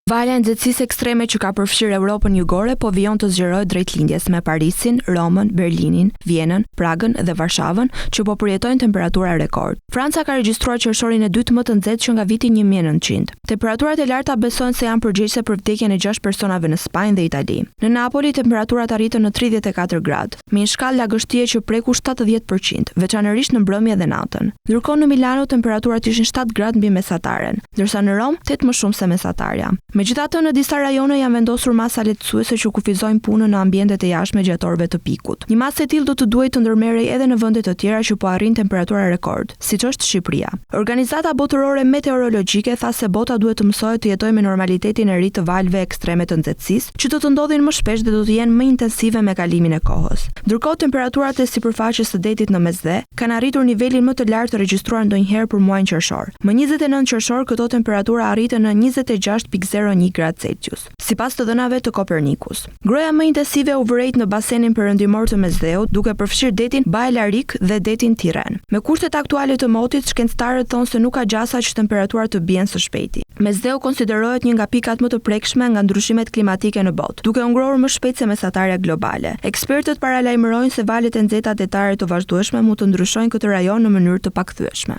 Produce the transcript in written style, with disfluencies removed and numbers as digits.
Vala e nxehtësisë ekstreme që ka përfshirë Europën Jugore po vijon të zgjerohet drejt lindjes me Parisin, Romën, Berlinin, Vjenën, Pragën dhe Varshavën që po përjetojnë temperatura rekord. Franca ka regjistruar qershorin e dytë më të nxehtë që nga viti 1900. Temperaturat e larta besohen se janë përgjegjëse për vdekjen e gjashtë personave në Spanjë dhe Itali. Në Napoli, temperaturat arritën në 34 gradë, me një shkallë lagështie që preku 70 për qind, veçanërisht në mbrëmje dhe natën. Ndërkohë në Milano temperaturat ishin 7 gradë mbi mesataren, ndërsa në Romë, 8 më shumë se mesatarja. Megjithatë, në disa rajone janë vendosur masa lehtësuese që kufizojnë punën në ambientet e jashtme gjatë orëve të pikut. Një masë e tillë do të duhej të ndërmerrej edhe në vende të tjera që po arrijnë temperatura rekord, siç është Shqipëria. Organizata Botërore Meteorologjike tha se bota duhet të mësohet të jetojë me normalitetin e ri të valëve ekstreme të nxehtësisë, që do të ndodhin më shpesh dhe do të jenë më intensive me kalimin e kohës. Ndërkohë, temperaturat e sipërfaqes së detit në Mesdhe kanë arritur nivelin më të lartë të regjistruar ndonjëherë për muajin qershor. Më 29 qershor këto temperatura arritën në 26.01 gradë Celsius, sipas të dhënave të Copernicus. Ngrohja më intensive u vërejt në basenin perëndimor të Mesdheut, duke përfshirë detin Balearik dhe detin Tirren. Me kushtet aktuale të motit, shkencëtarët thonë se nuk ka gjasa që temperaturat të bien së shpejti. Mesdheu konsiderohet një nga pikat më të prekshme nga ndryshimet klimatike në botë, duke u ngrohur më shpejt se mesatarja globale. Ekspertët paralajmërojnë se valët e nxehta detare të vazhdueshme mund të ndryshojnë këtë rajon në mënyrë të pakthyeshme.